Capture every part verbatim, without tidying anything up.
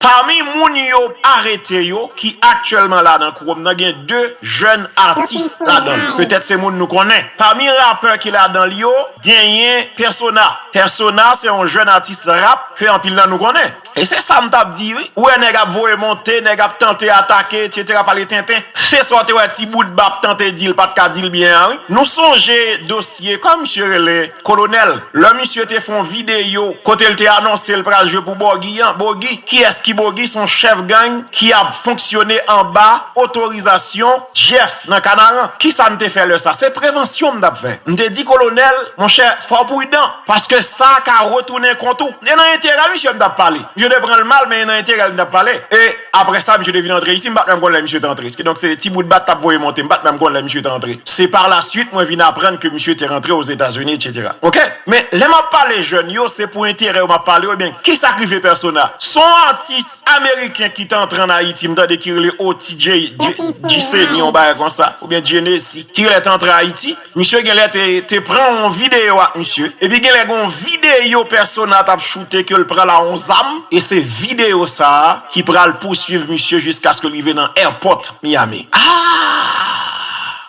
Pami moun yo arete yo, ki aktyèlman la nan Chrome nan, gen de jèn atis ladan l. Petèt se moun nou konnen. Pami rapè ki ladan l yo, genyen Persona. Persona, se yon jèn atis rap ke anpil nan nou konnen. E se sa m t ap di, wi. Ou wè nèg ap voye monte, nèg ap tante atake, etsetera, pale tenten. Se sa w te wè ti bout ba ap tante di l, pa t ka di l byen an, wi. Nou sonje dosye, kòman misye rele, Kolonèl. Lè misye te fè yon videyo kote l te anonse l pral jwe pou Bògi an, Bògi, kiyès ki Bògi? Se yon chèf gang ki ap fonksyone anba otorizasyon Jeff nan Kanaran. Kisa n te fè lè sa? Se prevansyon m t ap fè. M te di Kolonèl, monchè, fò w pridan, paske sa ka retounen kont ou. E nan enterè misye m t ap pale. Misye te pran l mal, men e nan enterè l m t ap pale. E apre sa, misye te vin antre isi, m pa t menm konn lè misye te antre. Kidonk, se ti bout ba t ap voye monte, m pa t menm konn lè misye te antre. Se pa la swit, mwen vin aprann ke misye te rantre Ozetazini, etsetera. Oke? Men, lè m ap pale jèn yo, se pou enterè yo m ap pale yo, ebyen, kisa k rive Persona? Se yon atis ameriken ki te antre ann Ayiti, m tande ki rele O T J, J-, J-Seni, yon bagay konsa, oubyen Jenesi, ki rele te antre Ayiti. Misye genlè te, te pran yon videyo ak misye. Epi genlè gen yon videyo Persona t ap choute ke l pral a yon zam. E se videyo sa a ki pral pouswiv misye jiskaske l rive nan airport Miami. Ah!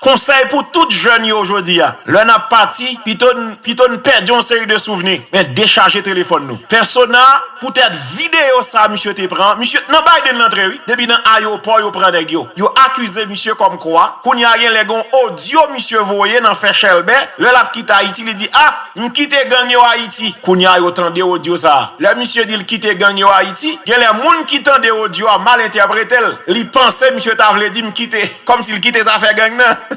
Konsèy pou tout jèn yo jodi a. Lè n ap pati, pito n, pito n pèdi yon seri de souvni. Men dechaje telefòn nou. Persona, poutèt videyo sa a misye te pran, misye nan Biden l antre, wi. Depi nan ayewopò, yo pran nèg yo. Yo akize misye kòmkwa, kounye a genlè gen yon odyo misye voye nan fè chèlbè, lè l ap kite Ayiti, li di, a, m kite gang yo Ayiti. Kounye a, yo tande odyo sa a. Lè misye di l kite gang yo Ayiti, genlè moun ki tande odyo a mal entèprete l. Li panse misye ta vle di m kite, kòmsi l kite zafè gang nan.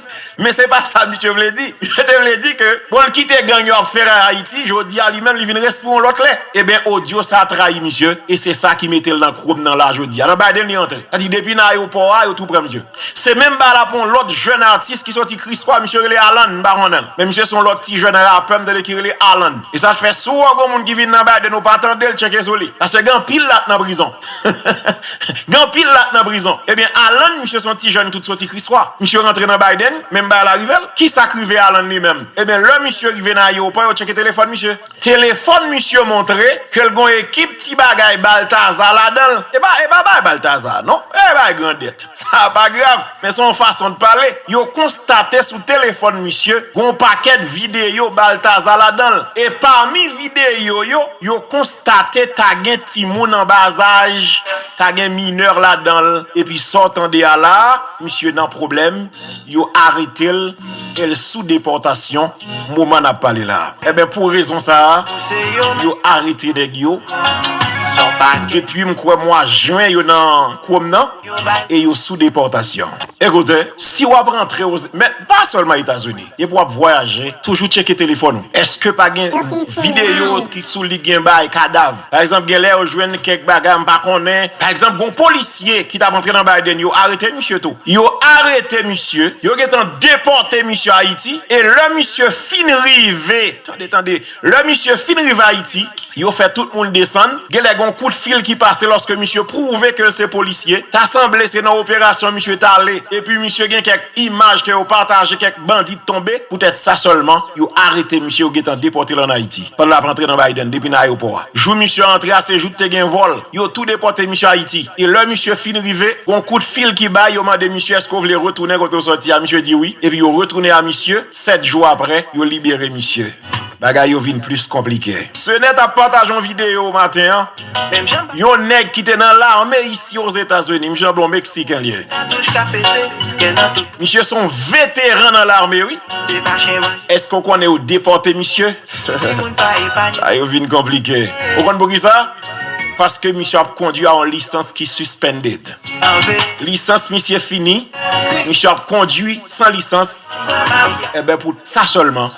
Men se pa sa misye vle di. Misye te vle di ke, bon, l kite gang yo ap feray Ayiti, jodi a li menm li vin respire yon lòt lè. Ebyen, odyo sa a trayi misye, e se sa ki mete l nan Chrome nan la jodi a. Nan Biden li antre. Sa di depi nan ayewopò a, yo tou pran misye. Se menm bagay la pou yon lòt jèn atis ki soti Kriswa, misye rele Alan, m pa konnen l. Men misye se yon lòt ti jèn rapè, m tande ki rele Alan. E sa fè si w wè gon moun ki vin nan Biden, ou pa tande l, tcheke sou li. Paske gen anpil lat nan prizon. Gen anpil lat nan prizon. Ebyen, Alan, misye se yon ti jèn tout soti Kriswa. Misye rantre nan Biden, menm bagay la rive l. Kisa k rive Alan li menm? Ebyen, lè misye rive nan ayewopò, yo tcheke telefòn misye. Telefòn misye montre ke l gon ekip ti bagay Baltaza ladan l. E pa, e pa bay Baltaza, non. E bay grandèt. Sa pa grav, men se yon fason de pale. Yo konstate sou telefòn misye, gon pakèt videyo Baltaza ladan l. E pami videyo yo, yo konstate ta gen timoun an bazaj, ta gen minè ladan l. Epi sa w tande a la, misye nan pwoblèm, yo arete l, e l sou depòtasyon, moman n ap pale la a. Ebyen, pou rezon sa a, yo arete nèg yo. Depi m kwè mwa jen, yo nan Chrome nan, e yo sou depòtasyon. Ekoute, si w ap rantre, men pa sèlman Etazini, depi w ap vwayaje, toujou tcheke telefòn ou. Èske pa gen videyo ki sou li gen bay kadav? Pa egzanp, gen lè yo jwenn kèk bagay, m pa konnen. Pa egzanp, gon polisye ki t ap antre nan Biden, yo arete misye tou. Yo arete misye, yo gentan depòte misye Ayiti, e lè misye fin rive, tande, tande, lè misye fin rive Ayiti, yo fè tout moun desann, genlè gon kout fil ki pase lòske misye pwouve ke l se polisye. Ta sanble se nan operasyon misye t ale, epi misye gen kèk imaj ke yo pataje, kèk bandi t tonbe. Poutèt sa sèlman, yo arete misye, yo gentan depòte l ann Ayiti. Pandan l ap antre nan Biden, depi nan ayewopò a. Jou misye antre a, se jou te gen vòl. Yo tou depòte misye Ayiti. E lè misye fin rive, gon kout fil ki bay, yo mande misye, èske w vle retounen kote w sòti a? Misye di wi. Epi yo retounen a misye, sèt jou apre, yo libere misye. Bagay yo vin plis konplike. Senèt ap pataje yon videyo maten an. Yon nèg ki te nan lame isi Ozetazini, misye sanble yon Meksiken li ye. Misye se yon veteran nan lame, wi. Èske w konnen yo depòte misye? Bagay yo vin konplike. Ou konn poukisa? Paske misye ap kondwi a yon lisans ki suspended. Lisans misye fini, misye ap kondwi san lisans. Enben, pou sa sèlman,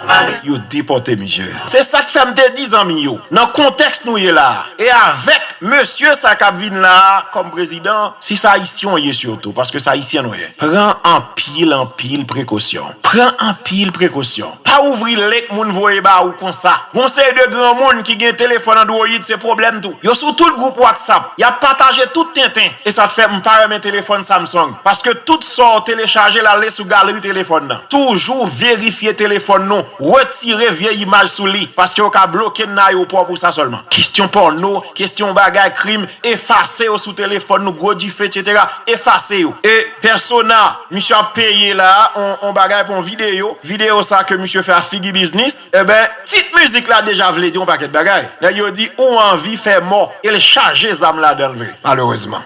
yo depòte misye. Se sa k fè m te di zanmi yo, nan kontèks nou ye la a, e avèk mesye sa k ap vin la a kòm prezidan, si se Ayisyen w ye sitou, paske se Ayisyen nou ye, pran anpil, anpil prekosyon. Pran anpil prekosyon. Pa ouvri link moun voye ba ou konsa. Gon seri de granmoun ki gen telefòn Android, se pwoblèm tou. Yo sou tout Tout gwoup WhatsApp, y ap pataje tout tenten. E sa t fè m pa renmen telefòn Samsung. Paske tout sa w telechaje l ale sou galri telefòn nan. Toujou verifye telefòn nou. Retire vye imaj sou li. Paske yo ka bloke n nan ayewopò pou sa sèlman. Kesyon pòno, kesyon bagay krim, efase yo sou telefòn nou, gwo dife, etsetera. Efase yo. E pèsona, misye ap peye la, on, on bagay pou on videyo. Videyo sa ke misye fè a Figi Biznis. Eben, tit mizik la deja vle di on pakèt bagay. Nèg yo di ou anvi fè mò, e l chaje zam ladan l vre, malerezman.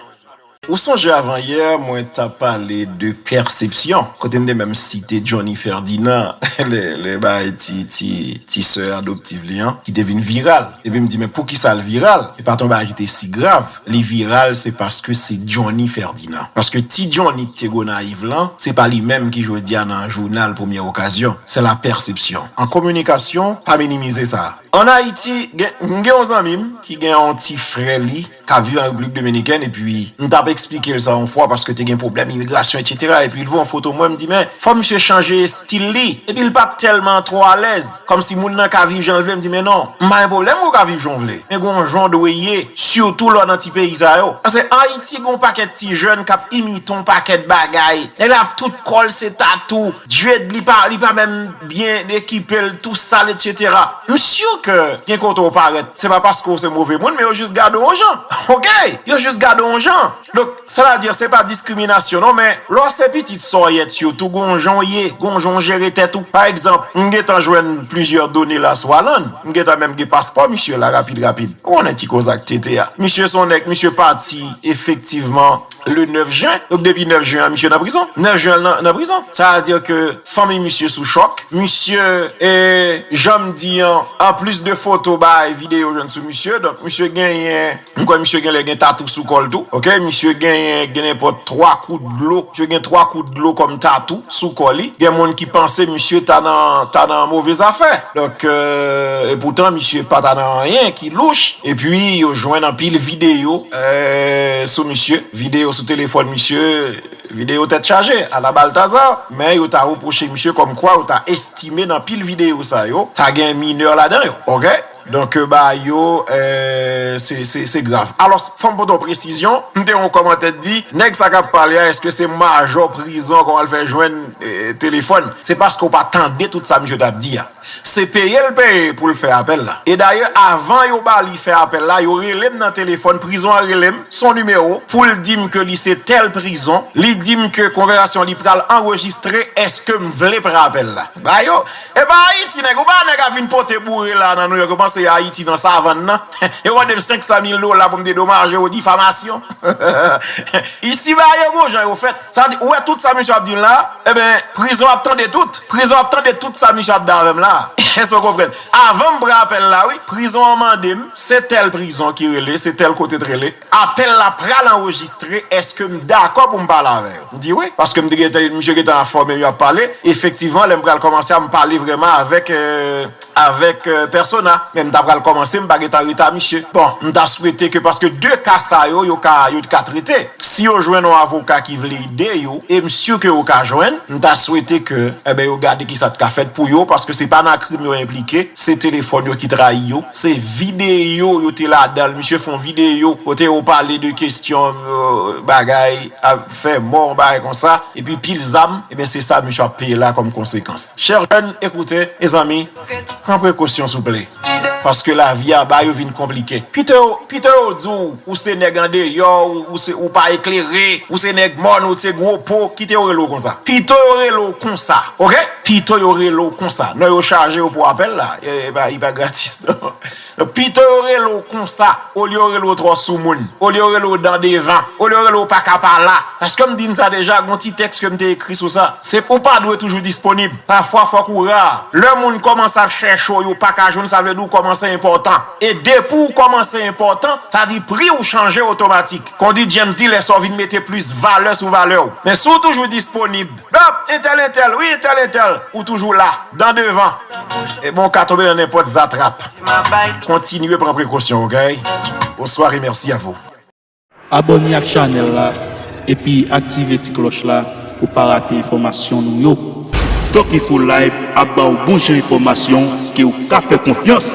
Ou sonje avan yè, mwen t ap pale de pèsepsyon, kote m te menm site Johnny Ferdinand, lè, lè bagay ti, ti, ti sè adoptif li an, ki te vin viral. Epi m di, men poukisa l viral? E pa t yon bagay ki te si grav. Li viral, se paske se Johnny Ferdinand. Paske ti Johnny ki te Gonayiv lan, se pa li menm ki jodi a nan jounal Premyè Okazyon. Se la pèsepsyon. An kominikasyon, pa minimize sa. Ann Ayiti, gen, m gen yon zanmi m ki gen yon ti frè li k ap viv an Repiblik Dominikèn, epi m t ap eksplike l sa yon fwa paske te gen pwoblèm imigrasyon, etsetera. Epi l voye yon foto mwen, m di, men, fò misye chanje estil li. Epi l p ap tèlman twò alèz. Kòmsi moun nan ka viv jan l vle, m di, men non, m pa gen pwoblèm pou w ka viv jan w vle. Men gen yon jan w dwe ye, sitou lè w nan ti peyi sa yo. Paske Ayiti gen yon pakèt ti jèn k ap imite yon pakèt bagay. Nèg la tout kò l se tatou, dread li pa, li pa menm byen ekipe l, tou sal, etsetera. M si ke gen kote w parèt, se pa paske w se move moun, men yo jis gade w yon jan. Oke? Yo jis gade w yon jan. Donk, sa vle di, se pa diskriminasyon non, men lè w se pitit sòyèt, sitou gen yon jan w ye, gen yon jan w jere tèt ou. Pa egzanp, m gentan jwenn plizyè done la sou Alan. M gentan menm gen paspò misye la rapid, rapid. Ou konnen ti koz ak tete a. Misye se yon nèg, misye pati efektivman le nèf jen. Donk, depi nèf jen an, misye nan prizon. Nèf jen an nan, nan prizon. Sa vle di ke fanmi misye sou chòk. Misye, e, jan m di an, anplis de foto, bay videyo jwenn sou misye. Donk, misye genyen M kwè misye genlè gen tatou sou kò l tou. Oke, misye genyen, gen nenpòt twa kout dlo. Misye gen twa kout dlo kòm tatou sou kò li. Gen moun ki panse misye ta nan, ta nan move zafè. Donk, euh, epoutan, misye pa ta nan anyen ki louch. Epi, yo jwenn anpil videyo, euh, sou misye. Videyo sou telefòn misye. Videyo tèt chaje, ala Baltazar, men yo ta repwoche misye kòmkwa yo ta estime nan pil videyo sa yo, ta gen minè ladan yo, oke? Donk, euh, bagay yo, euh, se, se, se grav. Alò, fò m pote yon presizyon, m te wè yon kòmantè di, nèg sa k ap pale a, èske se majò prizon kòman l fè jwenn, euh, telefòn? Se paske w pa tande tout sa misye t ap di a. Se peye l peye pou l fè apèl la. E dayè, avan yo ba li fè apèl la, yo rele m nan telefòn, prizon an rele m, se yon nimewo, pou l di m ke li se tèl prizon, li di m ke konvèsasyon li pral anrejistre, èske m vle pran apèl la? Ba yo, e pa Ayiti, nèg, ou pa nèg ap vin pote boure la nan Nouyòk, yo panse Ayiti nan savann nan. Yo mande m senk san mil dola pou m dedomaje yo, difamasyon. Isi ba yo gon jan yo fèt. Sa di, ou wè tout sa misye ap di m la, Eben, prizon ap tande tout. Prizon ap tande tout sa misye ap di avè m la. Èske w konprann? Avan m pran apèl la, wi, prizon an mande m, se tèl prizon ki rele, se tèl kote t rele. Apèl la pral anrejistre, èske m dakò pou m pale avè yo? M di wi, paske m te gentan, misye gentan enfòme m y ap pale. Efektivman, lè m pral kòmanse a, m pale vrèman avèk, euh, avèk, euh, pèsona. Men m ta pral kòmanse, m pa gentan rete a misye. Bon, m ta swete ke, paske de ka sa yo, yo ka, yo ka trete. Si yo jwenn yon avoka ki vle ede yo, e m si ke yo ka jwenn, m ta swete ke, eben, yo gade kisa t ka fèt pou yo, paske se pa nan krim yo enplike, se telefòn yo ki trayi yo, se videyo yo te ladan l, misye fè yon videyo kote yo pale de kesyon, euh, bagay, ap fè mò, bagay konsa, epi pil zam, eben, se sa misye ap peye la kòm konsekans. Chè jèn, ekoute, mezanmi, pran prekosyon souple. Paske lavi a ba yo vin konplike. Pito yo, pito yo di w, ou se nèg andeyò, ou, ou se, ou pa eklere, ou se nèg mòn, ou se gwo po, kite yo rele w konsa. Pito yo rele w konsa, oke? Pito yo rele w konsa. Non yo chaje yo pou apèl la. E, e pa, e pa gratis, non. Pito yo rele w konsa, olye yo rele w twò soumoun, olye yo rele w dan devan, olye yo rele w pa ka pa la. Paske m di n sa deja, gon ti tèks ke m te ekri sou sa. Se ou pa dwe toujou disponib. Pafwa, fòk ou ra. Lè moun kòmanse ap chèche w, yo pa ka jwenn, sa vle di w kòmanse enpòtan. E depi w kòmanse enpòtan, sa di pri w chanje otomatik. Kon di James di, lè sa w vin mete plis valè sou valè w. Men si w toujou disponib, dòp, entèl, entèl, wi, entèl, entèl, ou toujou la, dan devan. E bon, w ka tonbe nan nenpòt zatrap. Kontinye pran prekosyon, oke? Bonsoir et merci à vous. Abòne ak chanèl la, epi aktive ti klòch la pou pa rate enfòmasyon nou yo. Doc Info Live ap ba w bon jan enfòmasyon ke w ka fè konfyans.